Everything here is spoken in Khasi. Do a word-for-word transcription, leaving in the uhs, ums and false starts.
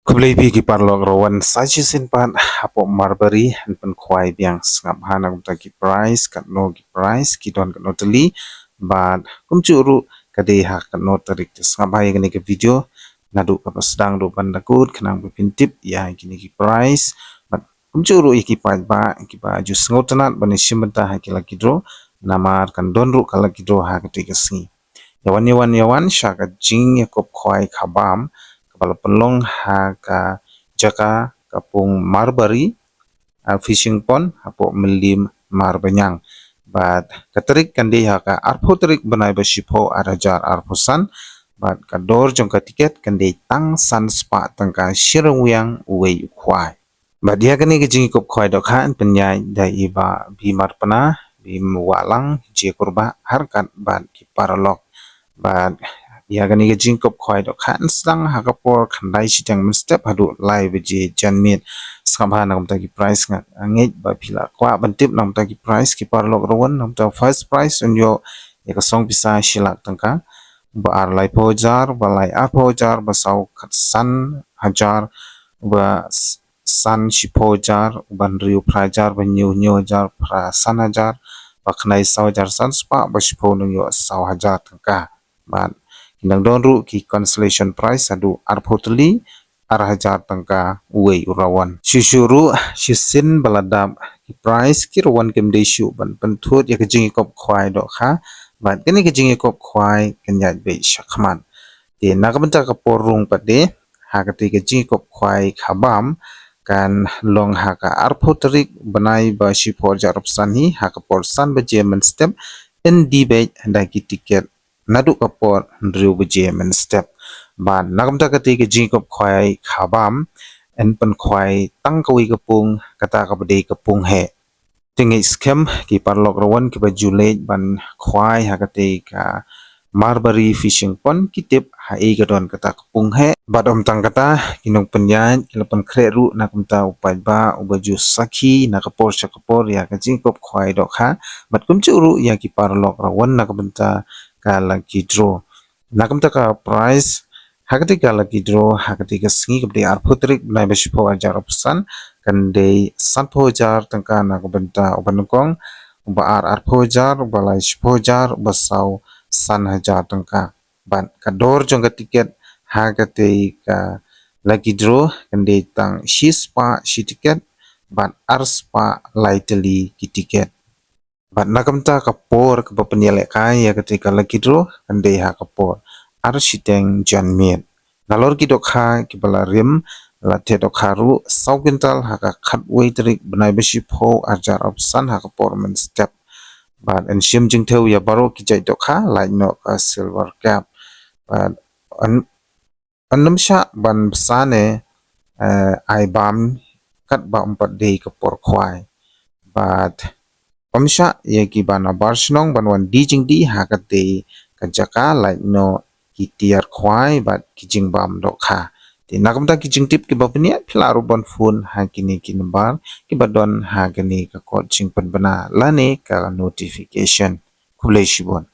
Khublei phi ki paralok rawan, sa shisien pat hapoh Marbury yn pynkhwai biang. Sngap ha na kumta ki price, katno ki price, ki don katno tylli. Bad kumjuh ruh ka dei ha katno tarik, te sngap ha ïa kane ka video naduh kaba sdang duh ban da kut khnang ba phin tip ïa kine ki price. Bad kumjuh ruh ïa ki paidbah kiba ju sngewtynnat ban ïashim bynta ha ki lucky draw, namar kan don ruh ka lucky draw ha kata ka sngi. Ïa wan, ïa wan, ïa wan sha ka jingïakop khwai khabam kaba la pynlong ha ka jaka ka pung Marbury, ah, Fishing Pond hapoh Mylliem Marbaniang. Bad ka tarik kan dei ha ka arphew tarik bnai ba shiphew ar hajar arphew san. Bad ka dor jong ka tiket kan dei tang san spah tyngka, shi ryngwiang uwei u khwai. Bad ïa kane ka jingïakop khwai dohkha yn pynïaid da i Bah Bimar Pna, Bim Wahlang, J Kurbah, Harkat bad ki paralok. Bad ïa kane ka jingïakop khwai dohkha yn sdang ha ka por khyndai shiteng mynstep haduh lai baje janmiet. Sngap ha na kumta ki price, nga ngeit ba phi la kwah ban tip na kumta ki price ki paralok rawan. Na kumta first price un ïoh ïa ka song pisa shi lak tyngka, ba ar laiphew hajar, ba lai arphew hajar, ba saw khatsan hajar, ba s- san shiphew hajar, ba hynriew phra hajar, ba hynñiew hynñiew hajar, phra san hajar, ba khyndai saw hajar san spah, ba shiphew nang ïoh saw hajar tyngka. Bad ki nang don ruh ki consolation prize haduh arphew tylli, ar hajar tyngka uwei u rawan. Shuh shuh ruh shisien ba la dap ki prize, ki rawan kim dei shuh ban pynthut ïa ka jingïakop khwai dohkha. Bad kane ka jingïakop khwai kan ïaid beit shakhmat. Te na ka bynta ka por rung pat de, ha kata ka jingïakop khwai khabam kan long ha ka arphew tarik bnai ba shiphew ar hajar arphew san hi, ha ka por san baje mynstep. Yn die beit da ki tiket naduh ka por hynriew baje mynstep. Bad na ka bynta kata ka jingïakop khwai khabam yn pynkhwai tang kawei ka pung, kata kaba dei ka pung heh. Te ngeit skhem ki paralok rawan kiba ju leit ban khwai ha kata ka Marbury Fishing Pond, ki tip haei ka don kata ka pung heh. Bad ym tang kata, ki nongpynïaid ki la pynkhreh ruh na ka bynta u paidbah uba ju sakhi na ka por sha ka por ïa ka jingïakop khwai dohkha. Bad kumjuh ruh ïa ki paralok rawan na ka bynta ka lucky draw. Na ka bynta ka prize ha kata ka lucky draw ha kata ka sngi kaba dei arphew tarik bnai ba shiphew ar hajar arphew san, kan dei sanphew hajar tyngka na ka bynta uba nyngkong, uba ar arphew hajar, uba lai shiphew hajar, uba saw san hajar tyngka. Bad ka dor jong ka tiket ha kata ka lucky draw kan dei tang shi spah shi tiket, bad ar spah lai tylli ki tiket. Bad na ka bynta ka por kaba pynïalehkai ïa kata ka lucky draw kan dei ha ka por ar shiteng janmiet. Nalor ki dohkha kiba la rim, la theh dohkha ruh saw kwintal ha ka khatwei tarik bnai ba shiphew ar hajar arphew san ha ka por mynstep. Bad yn shim jingthew ïa baroh ki jait dohkha, lait noh ka silver carp. Bad yn, yn ym shah ban bsa ne, eh, ai bam katba ym pat dei ka por khwai. Bad ym shah ïa kiba nabar shnong ban wan die jingdie ha kata ka jaka, lait noh ki tiar khwai bad ki jingbam dohkha. Te na ka bynta ki jingtip kiba pynïaid, phi lah ruh ban phone ha kine ki nambar kiba don ha kane ka kot jingpynbna lane ka notification. Khublei shibun.